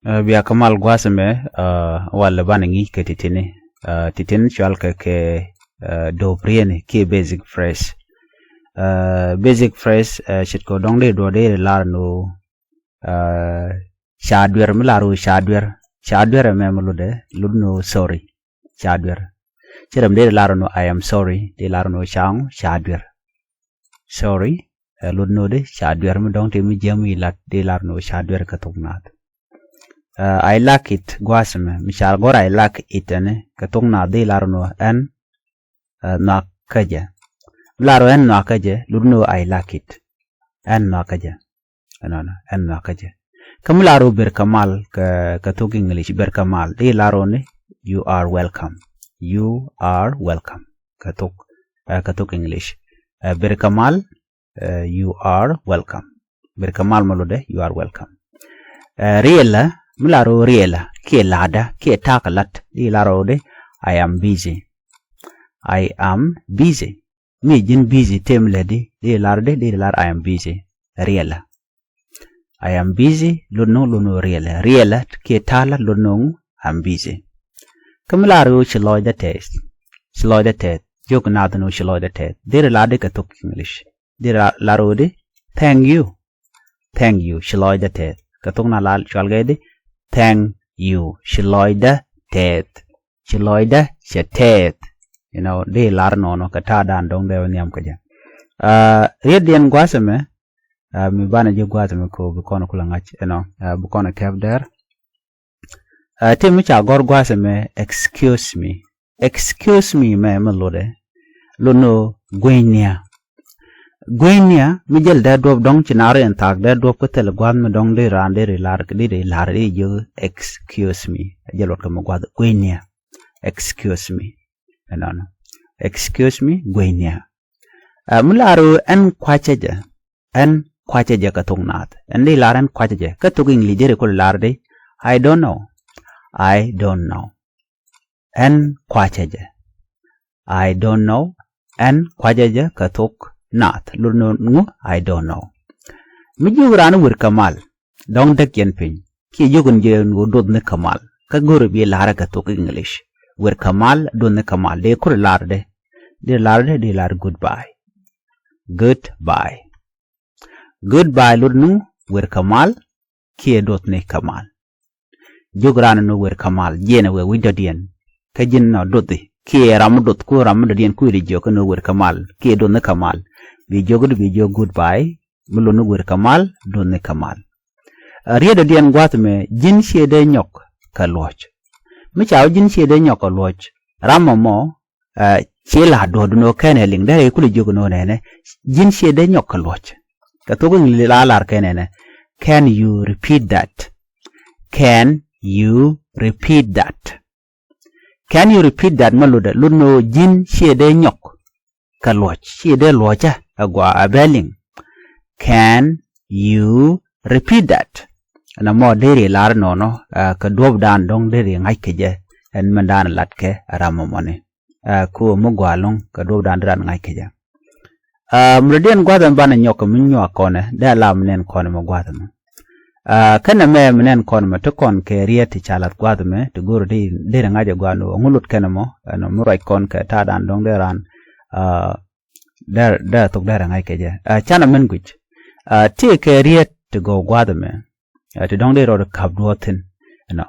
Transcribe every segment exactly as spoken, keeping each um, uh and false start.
Ɛ, bia kä mal gua̱a̱th ɛmɛ, ɛ, walɛ banɛ ŋi̱i̱c kɛ ti̱ti̱ni. Ɛ, ti̱ti̱ni cɔalkɛ kɛ, ɛ, do̱p rieni kiɛ basic phrase. Ɛ, basic phrase, ɛ, ce̱tkɛ dɔ̱ŋ dee duɔ̱ɔ̱r dee lar ni ɣöö, ɛ, ca duer, mi lar ɣöö ca duer. Ca duer ɛmɛ mi lotdɛ, lot ni ɣöö sorry. Ca duer. Ci rɛm dee lar ni ɣöö I am sorry, dee lar ni ɣöö ca ŋu, ca duer. Sorry, ɛ, lot ni ɣöö dee ca duer, mi dɔ̱ŋ tëë mi jiäm i̱ lat dee lar ni ɣöö ca duer kɛ thok naath. Ɛ, I like it gua̱a̱th ɛmɛ, mi ca gɔ̱r I like it ɛni kɛ thok naath dee lar ni ɣöö ɛn, ɛ, nhɔakä jɛ. Mi lar ɣöö ɛn nhɔakä jɛ, lot ni ɣöö I like it. Ɛn nhɔakä jɛ. Ɛnɔnɔ, ɛn nhɔakä jɛ. Kä mi lar ɣöö ber kɛ mal kɛ, kɛ thok English, ber kɛ mal, dee lar ɣöö ni you are welcome. You are welcome. Kɛ thok, ɛ, kɛ thok English. Ɛ, ber kɛ mal, ɛ, you are welcome. Ber kɛ mal mi lotdɛ, you are welcome. Ɛ, riɛlä, mi lar ɣöö riɛlä kiɛ la̱tdä kiɛ ta̱a̱ kɛ la̱t, dee lar ɣöö dee I am busy. I am busy. Mi ji̱n busy tëë mi lätdi, dee lar dee, dee lar I am busy. Riɛlä. I am busy, lot ni ɣöö, lot ni ɣöö riɛlä. Riɛlä kiɛ ta̱a̱ la̱t, lot ni ɣöö I'm busy. Kä mi lar ɣöö ci lɔcdä tɛth. Ci lɔcdä tɛth. Jiök naath ni ɣöö ci lɔcdä tɛth. Deri lar dee kɛ thok English. Deri lar ɣöö dee thank you. Thank you. Ci lɔcdä tɛth. Kɛ thok naath lar cɔalkɛ dee thank you. Ci lɔcdä tɛth. Ci lɔcdä cɛ tɛth. You know, dee lar nɔnɔ kɛ ta̱a̱dan dɔ̱ŋ dee wä nhiam kä jɛ. Ɛ, rietdiɛn gua̱a̱th ɛmɛ, ɛ, mi banɛ ji̱ gua̱a̱th ɛmɛ kɛ ɣöö bi kɔn kulɛ ŋa̱c, you know, ɛ, bi kɔn kɛp dɛr. Ɛ, tëë mi ca gɔ̱r gua̱a̱th ɛmɛ, excuse me. Excuse me mɛ, mi lotdɛ, lot ni ɣöö gui̱ny nhiam. Gui̱ny nhiam, mi jäl dee duɔ̱p dɔ̱ŋ, ci naath rɔ ɛn thaak dee duɔ̱p kä thil gua̱a̱th mi dɔ̱ŋ dee raan deri lar, deri lar, dee jiök excuse me. Jäl luɔt kɛ mi gua̱a̱th, gui̱ny nhiam. Excuse me. Ɛnɔnɔ. Excuse me, gui̱ny nhiam. Ɛ, mi lar ɣöö ɛn kua̱cä jɛ. Ɛn kua̱cä jɛ kɛ thok naath. Ɛn dee lar ɛn kua̱cä jɛ. Kä thok English deri kulɛ lar dee I don't know. I don't know. Ɛn kua̱cä jɛ. I don't know. Ɛn kua̱cä jɛ kɛ thok naath. Lot ni ŋu, I don't know. Mi jiök raan wer kɛ mal, dɔ̱ŋ däk yɛn piny, kiɛ jiök ni jɛ ɣöö duɔth ni kɛ mal. Kä go̱o̱ri bi larä kɛ thok English. Wer kɛ mal, duɔth ni kɛ mal. Dee kulɛ lar dee. Dee lar dee, dee lar goodbye. Goodbye. Goodbye lot ni wer kɛ mal, kiɛ duɔth ni kɛ mal. Jiök raan ni wer kɛ mal, jiɛn ɛ wee wi̱c dɔ̱diɛn. Kä ji̱n nɔ duɔthi, kiɛ ram mi duɔth ku ram mi dɔ̱diɛn ku ilɛ jiök ni wer kɛ mal, kiɛ duɔth ni kɛ mal. Bi jiök di, bi jiök goodbye, mi lot ni wer kɛ mal, duɔth ni kɛ mal. Ɛ, riet dɔ̱diɛn gua̱a̱th ɛmɛ, ji̱n ciɛ dee nyɔk kɛ luɔ̱c. Mi ca wä ji̱n ciɛ dee nyɔk kɛ luɔ̱c, ram ɛmɔ, ɛ, ci la duɔ̱ɔ̱r dun ɣöö kɛn ɛ liŋ, derɛ kulɛ jiök ni ɣöö nɛnɛ, ji̱n ciɛ dee nyɔk kɛ luɔ̱c. Kɛ thok English la lar kɛn nɛnɛ, can you repeat that? Can you repeat that? Can you repeat that? Mɛ lotdɛ, lot ni ɣöö ji̱n ciɛ dee nyɔk kɛ luɔ̱c, ciɛ dee luɔ̱cä ɛ gɔaa ɛ bɛ liŋ. Can you repeat that? Ɛn ɛmɔ deri lar nɔnɔ, ɛ, kɛ duɔ̱pdan dɔ̱ŋ deri ŋa̱c kɛ jɛ, ɛn mɛn dan lat kɛ ram ɛmɔni. Ɛ, kɛ ɣöö mi gɔaa ɛlɔ̱ŋ kɛ duɔ̱pdan deri ŋa̱c kɛ jɛ. Ɛ, mi dɔ̱diɛn gua̱a̱th ɛn banɛ nyɔk kɛ mi nyuak kɔnɛ, dee a la mi nɛn kɔnɛ mɛ gua̱a̱th ɛmɛ. Ɛ, kɛnɛ mɛ mi nɛn kɔnɛ mɛ ti kɔn kɛ riet ti ca lath gua̱a̱th ɛmɛ, ti go̱o̱ri deri ŋa̱c ɛ gɔaa ni ɣöö ŋu lot kɛnɛ mɔ, ɛn ɔ mi ruac kɔn kɛ ta̱a̱dan dɔ̱ŋ dee raan, ɛ, dee, dee thok dee rɛ ŋa̱c kɛ jɛ. Ɛ, canɛ min guic. Ɛ, tëëkɛ riet ti gɔw gua̱a̱th ɛmɛ. Ɛ, ti dɔ̱ŋ dee rɔ ka̱p duɔ̱ɔ̱r thi̱n. Ɛnɔ.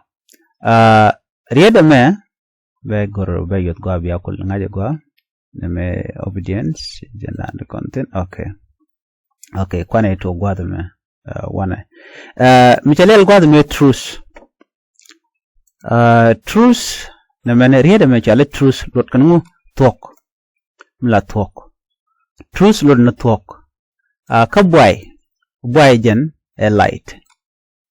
Ɛ, riet ɛmɛ, bɛ go̱r, bɛ yuɔth gɔaa bia kul ŋa̱c ɛ gɔaa. Nɛmɛ obedience, jɛn da̱a̱n di kɔn thi̱n. Okay. Okay, kuanɛ tuɔɔk gua̱a̱th ɛmɛ. Ɛ, wanɛ. Ɛ, mi cɛ lɛl gua̱a̱th ɛmɛ truth. Ɛ, truth, nɛmɛ ni riet ɛmɛ cɔali truth, luɔt kɛn ŋu, thuɔ̱k. Mi la thuɔ̱k. Truth luɔt ni thuɔ̱k. Ɛ, kä buay. Buay jɛn ɛ light.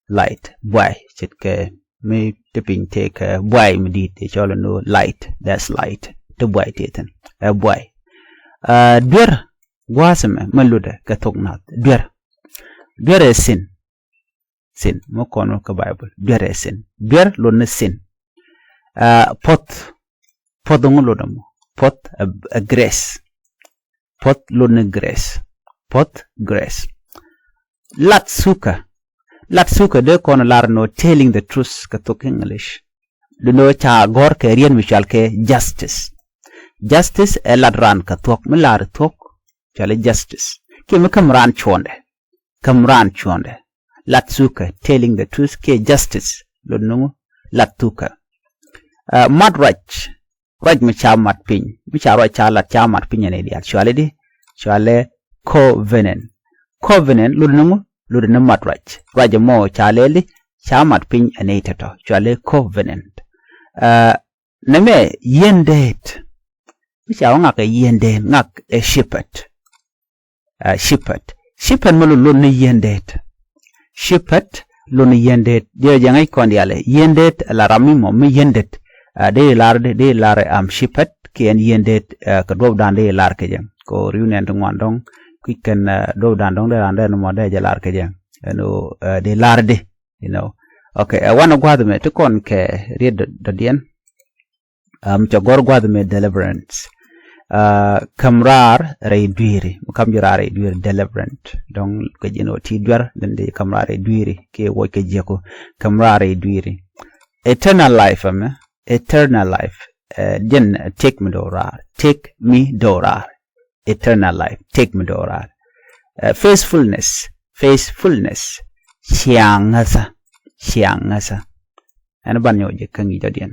Light. Buay. Ce̱tkɛ mi ti piny tëëkɛ buay mi di̱i̱t, cɔl ni light. That's light. Ti buay tëë thi̱n. Ɛ buay. Ɛ, duer. Gua̱a̱th ɛmɛ, mɛ lutdɛ kɛ thok nath. Duer. Duer ɛ sin. Sin. Mɛ kɔn kä Bible. Duer ɛ sin. Duer luɔt ni sin. Ɛ, puɔth. Puɔth ŋu luɔt ɛmɔ. Puɔth ɛ, ɛ grace. Puɔth luɔt ni grace. Puɔth, grace. Lat thukä. Lat thukä dee kɔn lar nɔ telling the truth kɛ thok English. Duno ca gɔr kɛ riet mi cual kɛ justice. Justice ɛ lat ran kɛ thuɔk, mi lar thuɔk cual justice. Kiɛ mi käm ran cuɔndɛ, käm ran cuɔndɛ. Lat thukä, telling the truth kiɛ justice. Lot ni ŋu? Lat thukä. Mat ruac, ruac mi ca mat piny, mi ca ruac ca lat ca mat piny ɛn idial cuali di, cuali covenant. Covenant lot ni ŋu? Lot ni mat ruac. Ruac mɔ ca lɛli ca mat piny ɛn itɔtɔ cuali covenant. Nɛmɛ yieen deet. Mi ca wä ŋak ɛ yieen deet, ŋak ɛ shepherd. Shepherd, shepherd mi lot lot ni yieen deet. Shepherd lot ni yieen deet. Diɛ jɛ ŋäc kɔn dialɛ yieen deet la ram mi mɔ mi yieen deet. Dee lar, dee lar am shepherd kiɛ ɛn yieen deet. Kɛ duɔp dan dee lar kɛ jɛ kɛ ɣöö riw nɛn ti ŋuan dɔ̱ŋ. Kui̱c kɛn duɔp dan dɔ̱ŋ dee ran dee ni mɔ dee jɛ lar kɛ jɛ. Ɛn ɣöö dee lar di. You know. Okay, ɛ wanɛ gua̱th mɛ ti kɔn kɛ riet dɔ̱diɛn. Am cɛ gɔr gua̱th mɛ deliverance. Käm raar rɛy dueeri, mi kam ji̱ raar rɛy dueeri, deliverance. Dɔ̱ŋ kɛ ji̱n ɔ ti duer, then di käm raar rɛy dueeri kiɛ wuɔc kɛ jiäku. Käm raar rɛy dueeri. Eternal life ɛmɛ, eternal life. Jɛn tëk mi do̱raar, tëk mi do̱raar. Eternal life, tëk mi do̱raar. Faithfulness, faithfulness. Ciaŋ ŋäthä, ciaŋ ŋäthä. Ɛn ban nyɔk jɛ kä ŋi̱i̱c dɔ̱diɛn.